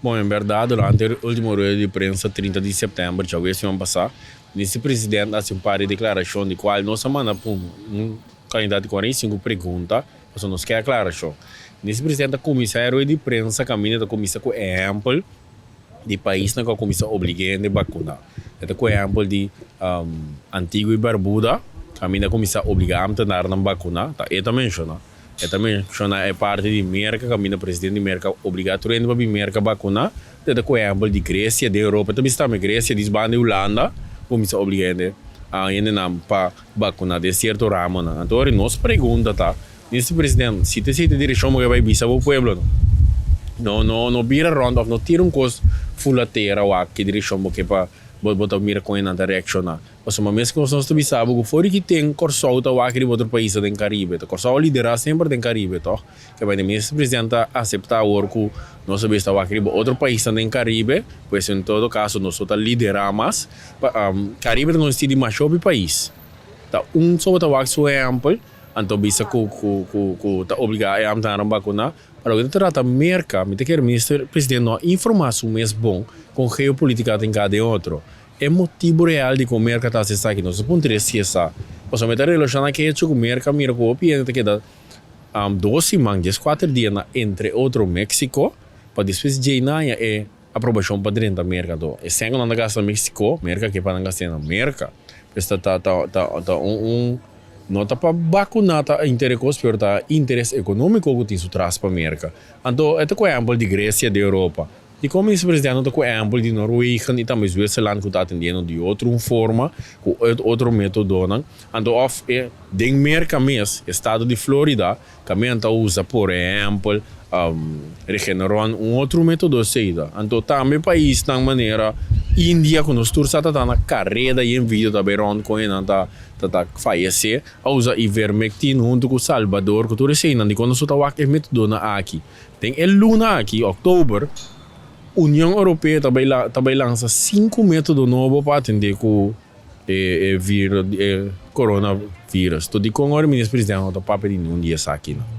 Bon, en bèrdat durante e último rueda di prensa 30 di sèptèmber djawe siman pasá, Minister-President a hasi un par di deklarashon di kual nos a manda pa un kantidat di 45 pregunta pasobra nos ke aklarashon. Minister-President a kuminsá e rueda di prensa kaminda ta kuminsá ku ehèmpel di paisnan ku a kuminsá oblig'é hende bakuná. E ta ku ehèmpel di Antigua i Barbuda kaminda a kuminsá obligá ámtenarnan bakuná, ta e ta menshoná. E ta menshoná e parti di Merka kaminda presidente di Merka a obligá tur hende pa bin Merka bakuná. E ta ku ehèmpel di Gresia den Europa. E ta bisa tambe Gresia dis banda di Hulanda kuminsá obligá hende hendenan pa bakuná den sierto ramonan. Anto ora nos pregunta ta, Minister President, si ta esei ta direkshon bo ke bai bisa bo pueblo no? No no bira rònt òf no tira un kos fula tera wak ke direkshon bo ke pa bo ta mira kon nan ta reakshoná. Pasobra meskos nos ta bisa bo ku for di ki ten Kòrsou ta wak riba otro paisnan den Karibe. Ta Kòrsou a liderá semper den Karibe tòg? Ke bai Minister President ta aseptá awor ku nos a bisa ta wak riba otro paisnan den Karibe, pues en todo kaso nos no ta liderá mas. Karibe ta konsistí di masha hopi pais. Ta un so bo ta wak su ehèmpel, anto bisa ku ku ku ku ta obligá e ambtenaran bakuná. Pa loke ta trata Merka, mi ta kere Minister President no a informá su mes bon kon geopolítika ta hinká den otro. E motibu real di kon Merka ta hasi esaki nos a puntra si e sa. Pasobra mi ta relashoná ku e hecho ku Merka mira ku hopi hende ta keda dos siman, 14 dia na entre otro Mexico, pa despues djei nan haña e aprobashon pa drenta Merka. Anto e sèn ku nan ta gasta na Mexico, Merka ke pa nan gast'é na Merka. Pues ta ta ta ta ta un un no ta pa bakuná ta interes kos pero ta interes ekonómiko ku tin su tras pa Merka. Anto e ta ku ehèmpel di Grecia di Europa. Dikon Minister Presidente no ta ku ehèmpel di Norwegen i tambe Zwitserland ku ta atendiendo di otro un forma, ku otro metodonan? Anto òf e den Merka mes, estado di Florida, kaminda ta usa por ehèmpel Regeneron, un otro metodo esei ta. Anto tambe paisnan manera India ku nos tur sa ta ta na kareda i en video ta bai rònt kon enan ta ta fayesé, a usa Ivermectin huntu ku Salvador ku tur eseinan. Dikon nos no ta wak e metodonan aki? Den e luna aki, òktober, Union Europeo ta bai ta bai lansa sinku método nobo pa atendé ku e e viro e coronavirus. To dikon ora Minister Presidente no ta papia di niun di esakinan?